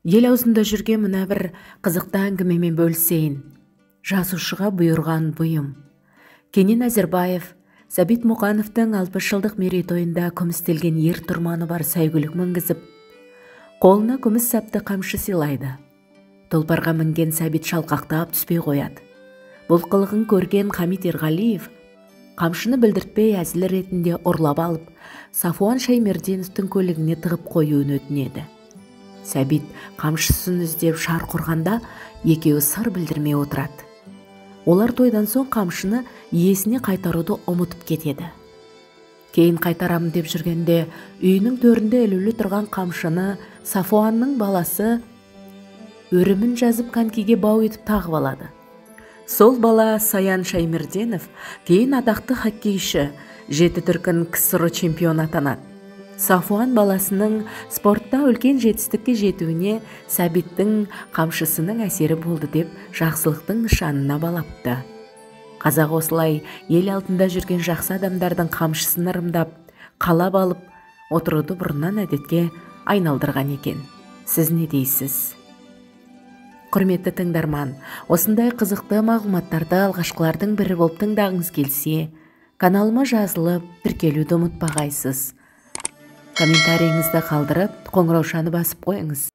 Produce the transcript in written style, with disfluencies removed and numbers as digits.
Ел аузында жүрген мына бір қызықты әңгімемен бөлісейін. Жазушыға бұйырған бұйым. Кенен Әзірбаев Сәбит Мұқановтың 60 жылдық мерейтойында күмістелген ер тұрманы бар сәйгүлік мінгізіп, қолына күміс сапты қамшы сыйлайды. Тұлпарға мінген Сәбит шалқақтап түспей қояды. Бұл қылығын көрген Хамит Ерғалиев қамшыны білдіртпей әзіл ретінде ұрлап алып, Сафуан Шаймерденовтің көлігіне тығып қоюын өтінеді. Сәбит қамшысын іздеп шар құрғанда екеуі сыр білдірмей отырады. Олар тойдан соң қамшыны иесіне қайтаруды ұмытып кетеді. Кейін қайтарамын деп жүргенде үйінің төрінде ілулі тұрған қамшыны Сафуанның баласы өрімін жазып конькиге бау етіп тағып алады. Сол бала Саян Шаймерденов кейін атақты хоккейші, 7 дүркін КСРО чемпионы атанады. Сафуан баласының спортта үлкен жетістікке жетуіне Сәбиттің қамшысының әсері болды деп жақсылықтың нышанына балапты. Қазақ осылай ел алдында жүрген жақсы адамдардың қамшысын ырымдап, қалап алып отыруды бұрыннан әдетке айналдырған екен. Сіз не дейсіз? Құрметті тыңдарман, осындай қызықты мағлұматтарды алғашқылардың бірі болып тыңдағыңыз келсе, каналыма жазылып, тіркелуді ұмытпағайсыз. Комментарийіңізді қалдырып, қоңыраушаны басып қойыңыз.